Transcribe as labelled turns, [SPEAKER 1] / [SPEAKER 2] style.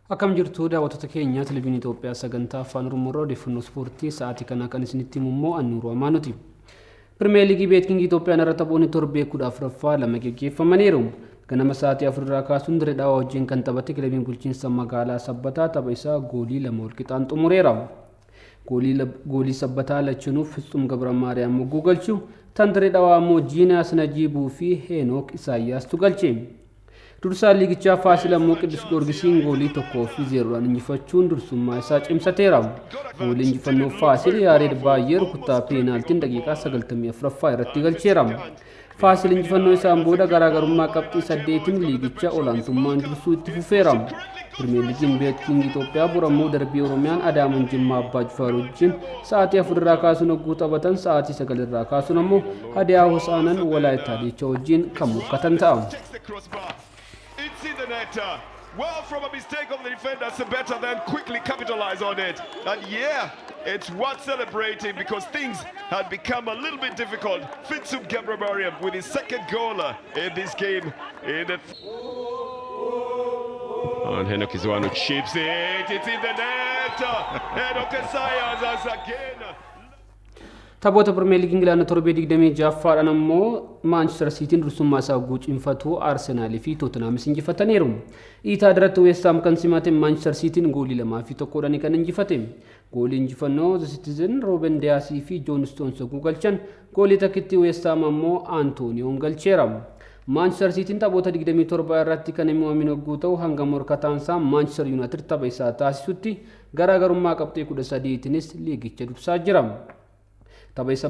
[SPEAKER 1] Akkam jirtu daawwattoota keenya Televiziyoonii Itoophiyaa sagantaa Afaan Oromoo irraa odeeffannoo ispoortii sa'aatii kanaa kan isinitti himu immoo Annuuruu Amaanuti. Pirimeer Liigii BetKing Itoophiyaan irra taphoonni torbee 14ffaa lama geggeeffamaniiru. Ganama sa'aatii 4 irraa kaasuun Dirree Dhawaa wajjin kan taphate kilabiin bulchiinsa magaalaa Sabbataa tapha isaa goolii 2 walqixaan xumureera. Goolii Sabbataa lachanuu Fitsum Gabra Maariyaam mogguu galchu, tan Dirree Dhawaa immoo Jiinaas Najiibuu fi Heenook Isaayyaastu galche. Dursaan liigichaa Faasil ammoo Qiddus Goorgisiin goolii 1 fi 0dhaan injifachuun dursummaa isaa cimsateera. Goolii injifannoo Faasil Yaareed Baay'ee rukuttaa peenaaltiin daqiiqaa 94ffaa irratti galcheera. Faasil injifannoo isaan booda garaagarummaa qabxii 8n liigicha olaantummaan dursuu itti fufeera. Pirimeer Liigiin BetKing Itoophiyaa bor ammoo darbii Oromiyaan Adaamaan Jimmaa Abbaa Jifaar wajjin sa'aatii 4 irraa kaasuun hogguu taphatan, sa'aatii 9 irraa kaasuun ammoo Hadiyaa Hosaanan Walaayittaa Diichaa wajjin kan morkatan ta'a.
[SPEAKER 2] It's in the net. Well, from a mistake of the defender, Sebeta then quickly capitalized on it. And yeah, it's worth celebrating because things had become a little bit difficult. Fitsum Gebremariam with his second goal in this game. In the and Henok is the one who chips it. It's in the net. Henok Esaias has again.
[SPEAKER 1] Taphoota Pirimeer Liigii Ingilaand torbee 26ffaadhaan ammoo Maanchister Siitiin dursummaa isaa hogguu cimfatu, Aarsenaalii fi Tootenhaamis injifataniiru. Iitaad irratti Weestaam kan simate Maanchister Siitiin goolii 2 fi 1dhaan kan injifate. Goolii injifannoo The Citizen Rooben Diyaasii fi Joon Stoons hogguu galchan, goolii takkitti Weestaam ammoo Antooniyoon galcheera. Maanchister Siitiin taphoota 27 irratti kan hin mo'amin hogguu ta'u, hanga morkataansaa Maanchister Yuunaayitid tapha isaa taasisutti garaagarummaa qabxii 13tiinis liigicha dursaa jira. Tapha isa